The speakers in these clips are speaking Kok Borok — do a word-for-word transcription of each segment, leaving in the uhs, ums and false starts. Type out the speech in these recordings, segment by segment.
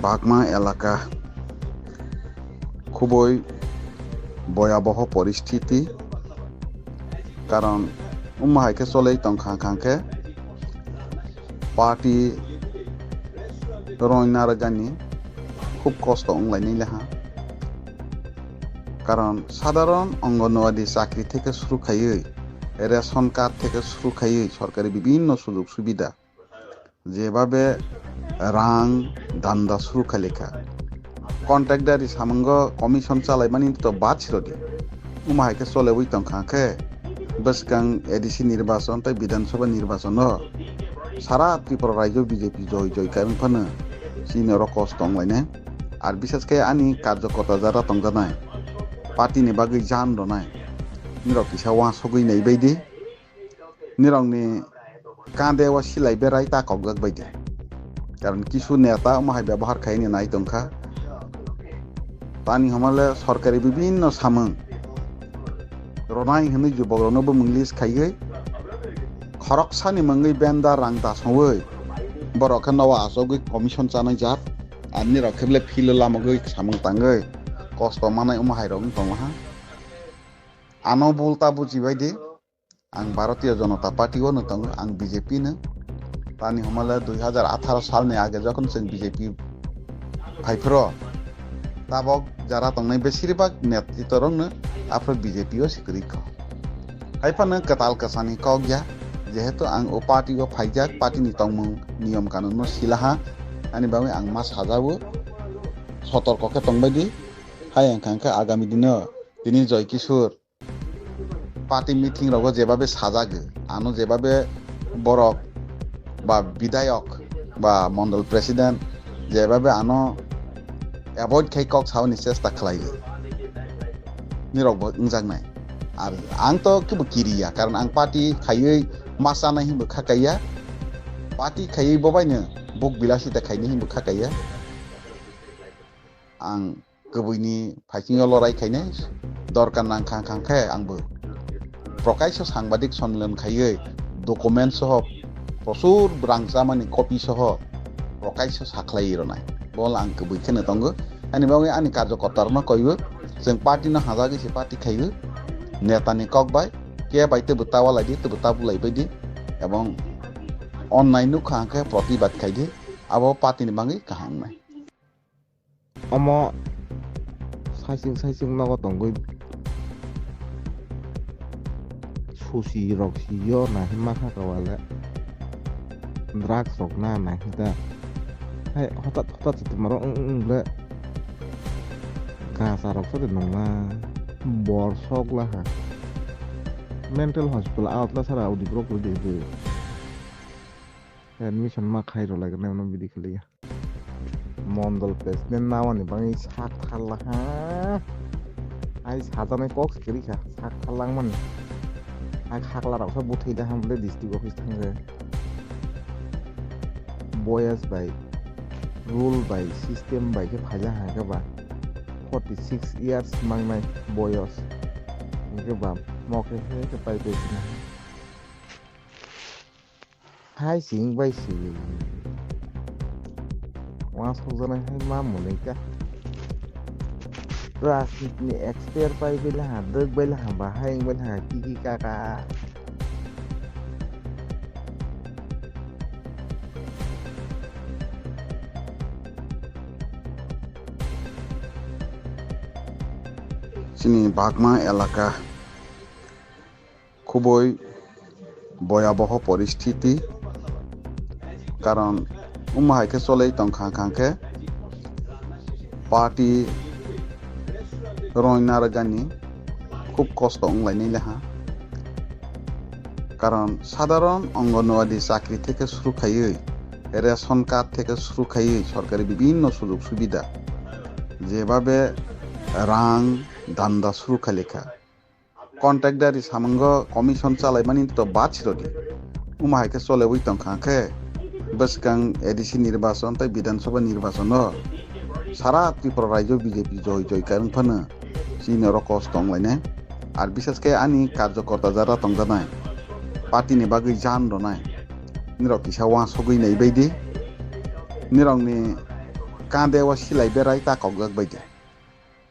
Bagma elaka khubui boyaboho poristiti, karon omo hai khe cholei tongkha kha khe party roina rwgani khub kosto wnglainai leha. Karon sadharon Anganwadi chakri theke suru khaiwi, ration card theke suru khaiwi sorkari bibhinno sujog subida, jebabe rang danda suru khalikha. Contractdari samungo commission chalaimani to bad sirodi. Omo hai khe cholewi tongkha khe bwskang A D C nirbachon tei Bidhan Sabha nirbachono sara Tripura rajyo B J P joi joi kaiwng phano chini oro kosto wnglainai. Ar bishesh khe ani karjokorta jara tongjanai party ni bagwi jan rwnai. Nirok kisa uansugwi naibaidi. Nirokni kande o silai berai ta kokjak bai de. Karon kisu neta omo hai byabohar khaini nai tongkha. Tani hwnmale sorkari bibhinno samung ronai hwnwi jubokrokno bumung list khaiwi khoroksani mungwi benda rang dasowi borok khe nowa achogwi commission chanai jak. Ar nirok khe bele philo lamogwi samung tangwi kosto manai omo hai rok wng tongo ha. Ano bul ta bujibai di. Ang Bharatiya Janata Party o no tongo, ang B J P no. Tani hwnmale dui hajar atharo salni age jokhon chwng B J P phaiphuru, tabok jara tongnai besirbak netritwrokno aphuru B J P o se kwrwi kho. Haiphano kwtal kwsani kok ya, jehetu ang o party o phaijak, party ni tongmung niyom kanun no silaha, ani bagwi ang ma sajao, sotorko khe tongbai di. Hai wngkha khe agami dino tini Joy Kishore party meeting rogo jebabe sajago, ano jebabe borok ba bidayok ba mondol president jebabe ano avoid khai kok saoni chesta khlaigo, nirok bo wngjaknai. Ar ang to kebo kiriya, karon ang party khaiwi ma chanai hinbo kha kaiya, party khaiwi bobaino buk bilasita khainai hinbo kha kaiya. Ang kwbwini phaisingo lorai khainai, dorkar nang kha kha khe angbo prokaisho sangbadik sonmilan khaiwi document soho, prosur rang chamani copy soho prokaisho sakhlai ronai. Bono ang kwbwi kheno tongo. Ani bagwi ani karjokortarokno koiwi, chwng party no hajagwi se party khaiwi, netani kok bai, ke bai tebo tawa lai di, tebo tabu lai bai di, ebong onnai nukha hwnkhe protibad khai di, abo party ni bagwi kaham wngnai. Omo saichung saichung nogo tongwi susi rok si yo nai hima kha kawale drugs rok na nai hita hai hotat hotat si tongmaro wng wng le gasa rok sa de nongla bor sok la ha mental hospital out la sara udi bro kuri de admission ma khai rw lai gana bidi khali ya. Mondol president nawani bagwi sak tharla ha. Ai sajaknai kok se kwrwi kha, sak tharlangmani. Ai khakla rok khe buthai da ham bwle district office thangkhe. Boyas bai, rule bai, system bai khe phaijak ha khe ba. Forty six years mangnai boyos. Hingkhe ba mo khe he khe pai pai sina. Hai sing bai si. Uansukjaknai hai ma mwnwi kha. Rajniti ni expert pai bai laha, dwk bai laha, bahai wng bai laha, kiki kaka. Chini bagma elaka khubui boyaboho poristiti, karon omo hai khe cholei tongkha kha khe party roina rwgani khub kosto wnglainai leha, karon sadharon Anganwadi chakri theke suru khaiwi, ration card theke suru khaiwi sorkari bibhinno sujog subida jebabe rang danda suru khalikha. Contractdari samungo commission chalaimani to bad sirodi. Omo hai khe cholewi tongkha khe bwskang A D C nirbachon tei Bidhan Sabha nirbachono sara Tripura rajyo B J P joi joi kaiwng phano chini oro kosto wnglainai. Ar bishesh khe ani karjokorta jara tongjanai, party ni bagwi jan rwnai, nirok kisa uansugwi naibaidi. Nirokni kande o silai berai ta kokjak bai de.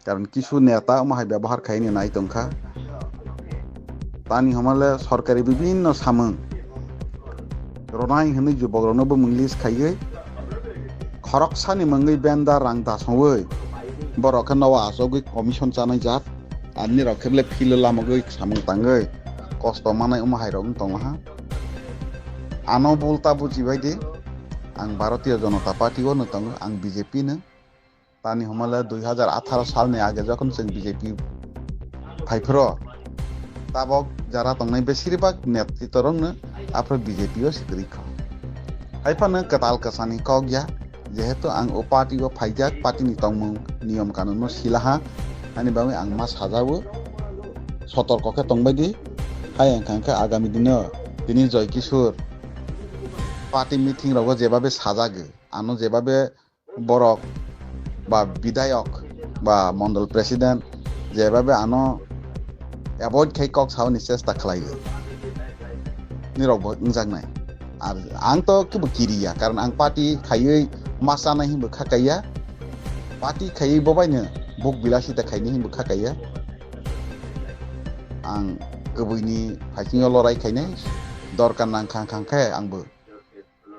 Karon kisu neta omo hai byabohar khaini nai tongkha. Tani homale sorkari bibinno samung ronai hwnwi jubokrokno bumung list khaiwi khoroksani mungwi benda rang dasongwi borok khe nowa achogwi commission chanai jat. Ani rok khe bele philo lamogwi samung tangwi kosto manai omo hai rok wng tonglaha. Ano bulta bujibai di, ang Bharatiya Janata Party o no tongo, ang B J P no. Tani humale dui hajar atharo salni age jokhon chwng B J P phaiphro, tabok jara tongnai besirbak netritorokno aphro B J P o se kwrwi kha. Haiphano kwtal kwchani kok ya, jehetu ang o party o phaijak, party ni tongmung niyom kanun no silaha, ani bagwi ang ma sajao, sotorko khe tongbai di. Hai wngkha khe agami dino tini Joy Kishore party meeting rogo jebabe sajagwi, ano jebabe borok ba bidayok ba mondol president jebabe ano avoid khai kok saoni chesta khlaiwi nirok bo wngjaknai. Ar ang to kibo kiriya, karon ang party khaiwi ma chanai hinbo kha kaiya, party khaiwi bobaino buk bilasi ta khaini hinbo kha kaiya. Ang kwbwini phaisingo lorai khainai dorkar nang kha kha khe angbo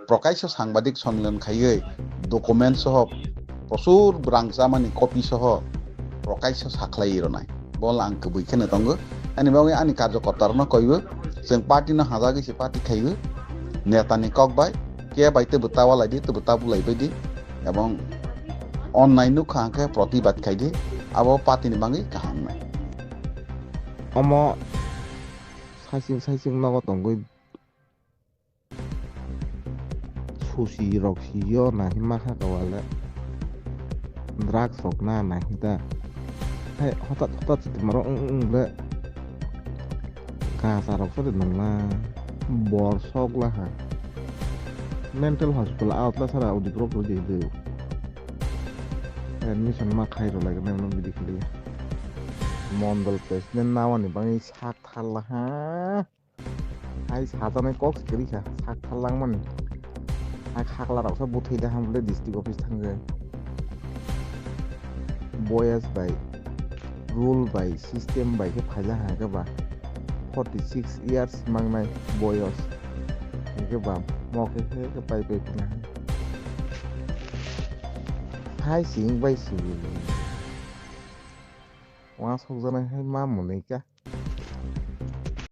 Prokaiso sangbadik sonmilan khaiwi document soho prosur rang chamani copy soho Prokaiso sakhlai ronai. Bono ang kwbwi kheno tongo. Ani bagwi ani karjokortarokno koiwi chwng party no hajagwi se party khaiwi netani kok bai khe bai tebo tawa laidi tebo tabu laibaidi ebong onnai nukha hwnkhe protibad khaidi abo party ni bagwi kaham nai. Omo saichung saichung nogo tongwi susi rok si yo nahi ma kha kawale drugs rok na nahi ta hai hotat hotat si tuma rok wng wng le kasa rok sari nung la bor sok la ha mental hospital out la sara udi brok rok di di admission ma khai rok lai nang nang bidi khili mondol president nawani bangwi sak thar la ha. Hai sajaknai kok se kwrwi kha, sak thar langmani. Hai khakla rok sa bwthwi da ham le district office thangwi. Boyas bai, rule bai, system bai khe phaijak hwnkhe ba forty six years mangnai boyos. Hwnkhe ba mo khe khe khe pai pai phina hai. Hai sing bai sing. Uansukjaknai hai ma mwnwi kha.